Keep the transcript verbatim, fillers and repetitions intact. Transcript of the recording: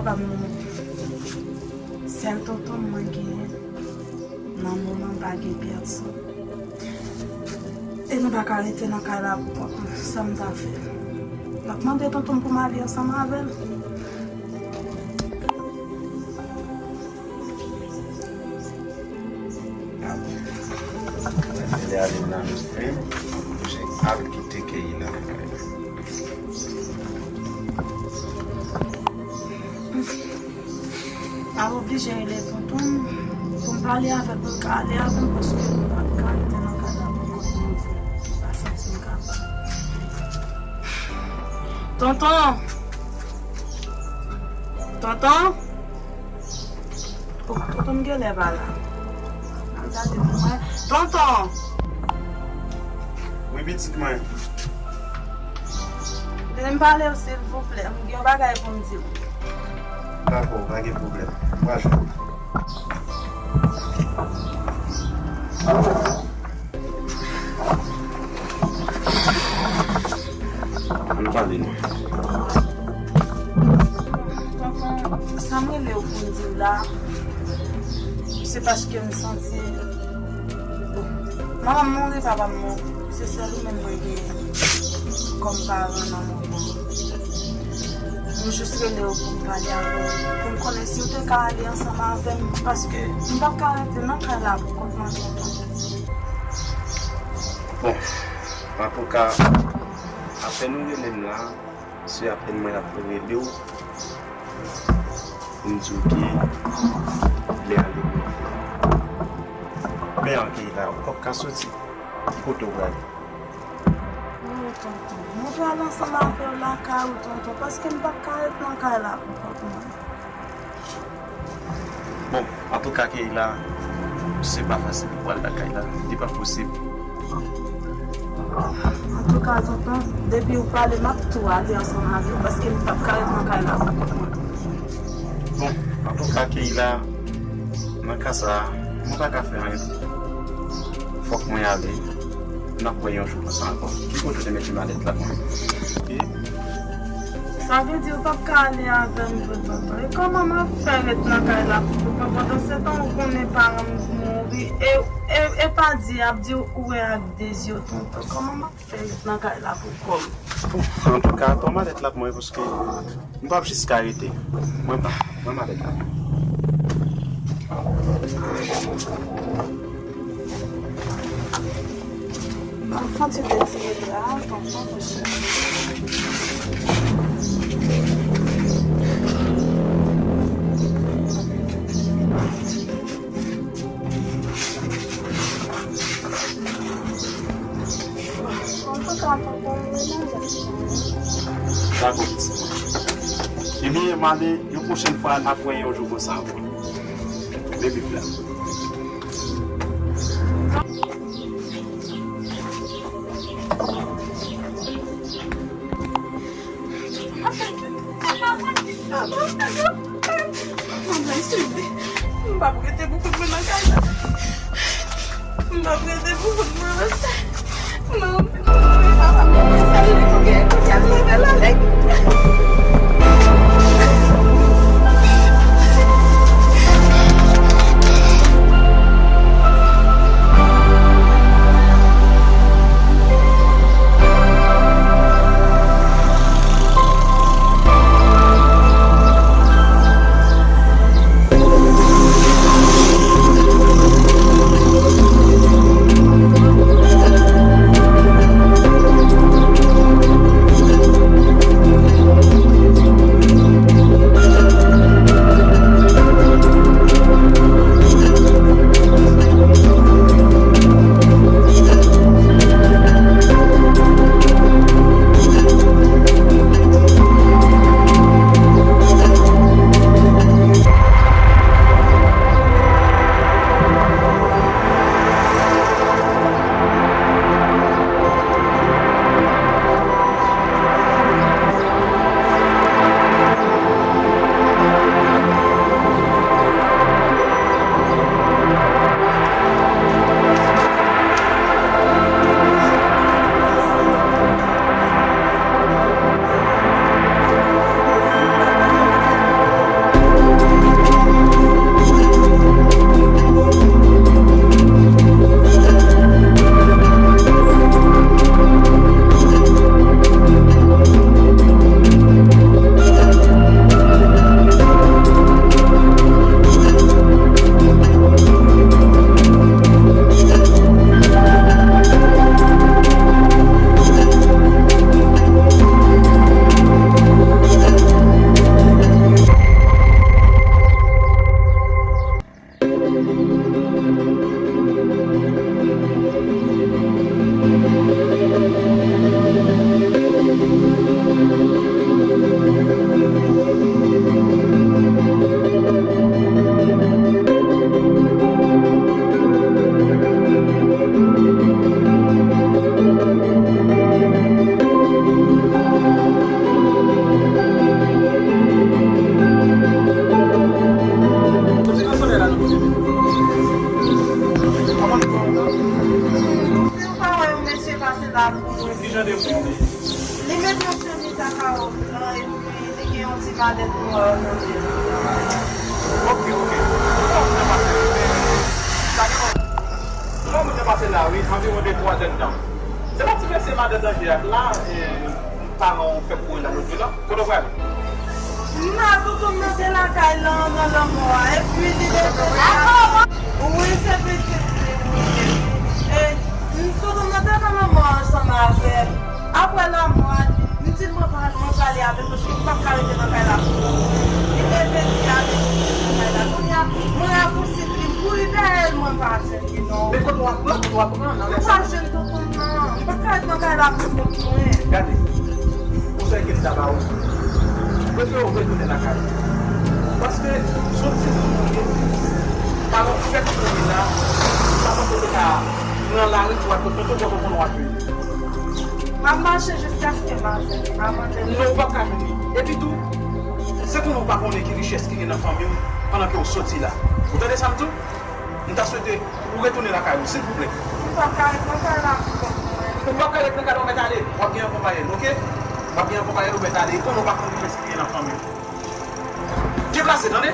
Ba m non. Sèl tonton m mwen genyen. Nan moman pa gen pèsonn. E nou pa ka rete nan kay la pou kont mwen. Sa m ta fè? M ap mande tonton m pou m ale ansanm avè l. Lè ale m nan men, m oblije al kite Keila nan kay la. M ap oblije rele tonton m pou m pale avè l, pou l ka ale avè m, paske m pa ka rete nan kay la pou kont mwen. M pa santi m kapab. Tonton! Tonton! Oh, tonton m genlè pa la. Al gade pou mwen. Tonton! Wi, pitit mwen. Vin pale w, silvouplè. M gen yon bagay pou m di w. Dakò, pa gen pwoblèm. M pral jwenn ou. Ann pale non. Tonton, sa m rele w pou m di w la, se paske m santi, bon, manman m mouri, papa m mouri, se sèl ou menm mwen genyen kòm paran nan moman. M jis rele w pou m pale avè w, pou m konnen si w te ka ale ansanm avè m, paske m p ap ka rete nan kay la pou kont mwen, tonton. Bon, antouka, apèn ou rele m la, se apèn mwen ap rele w pou m di w ke lè ale mwen. Men an Keila, ou p ap ka soti. Ki kote w prale? Non, tonton. Mwen prale ansanm avè w lakay ou, tonton, paske m p ap ka ret nan kay la pou kont mwen. Bon, antouka, Keila, se pa fasil pou w al lakay la. Li pa posib. Antouka, tonton, depi w pale, m ap tou ale ansanm avè w, paske m p ap ka ret nan kay la pou kont mwen. Bon, antouka, Keila, nan ka sa a, mwen pa ka fè anyen pou ou. Fòk mwen ale. N ap wè yon jou konsa ankò. Ki kote w te mete malèt la pou mwen? Sa vle di ou p ap ka ale avè m vre, tonton? E kòman m ap fè ret nan kay la pou tonton? Pandan se tan ou konnen paran m mouri, e, e, e pa di y ap di ou wè ak de zye w, tonton. Kòman m ap fè ret nan kay la pou kò m? Bon, antouka, pran malèt la pou mwen, paske m p ap jis ka rete. Mwen pa, mwen malèt la. Anfan, ti te tire la, tonton, mesye. Antouka, tonton, mwen nan zafè. Dakò, pitit mwen. Ebyen, m ale, yon pwochèn fwa, n ap wè yon jou konsa ankò. Baby plan. M p ap rete pou kont mwen nan kay la. M p ap rete pou kont mwen nan kay la. Non, non, non, papa m, se li pou gen, pou gen leve la, lè. Ki jan de moun li ye? Li mete yon chemiz a kawo blan epi li gen yon ti malèt nwa nan men li. Ok, ok. Kòman moun nan pase? Men, sa gen yon, kòman moun nan pase la, wi, anviwon de twa zè tan. Se pa ti mesye madan danje ak la, e, paran w fè kouri la lòt jou la. Kote w pral? M a toutou m nan te lakay lan nan lanmò a, epi li leve la. Wi, se pitit li, wi. E, m toutou m nan te nan lanmò a ansanm avè l. Apre lanmò a, m di l mwen pa, mwen prale avè l, paske m p ap ka rete nan kay la pou mwen. Li leve, li ale, li rete nan kay la. Kounye a, mwen rapousiv li, m kouri dèyè l, mwen pa jwenn li, non. Men kote w ap pran, kote w ap pran, nan lè sa? M pa jwenn tonton m nan. M pa ka ret nan kay la pou kont mwen. Gade, konsèy ke m ta ba ou, prefere w retounen lakay ou. Paske, se yon timoun ou ye, paran w fèk mouri la, ou pa panse w te ka pran lari pou w al kot tonton, tonton konnen w ap vini. M ap mache jiskaske m a jwenn li, m a mande l. Non, ou p ap ka jwenn li. Epi tou, se konnen ou pa konnen ki richès ki gen nan fanmi w pandan ke w soti la. Ou tande sa m di w? M ta swete ou retounen lakay ou, silvouplè. M p ap ka ret nan kay la pou kont mwen. Ou p ap ka ret nan kay la, ou mèt ale. W ap gen yon konpayèl, oke? W ap gen yon konpayèl, ou mèt ale. E konnen ou pa konn kiyès ki gen nan fanmi w. Deplase, tande?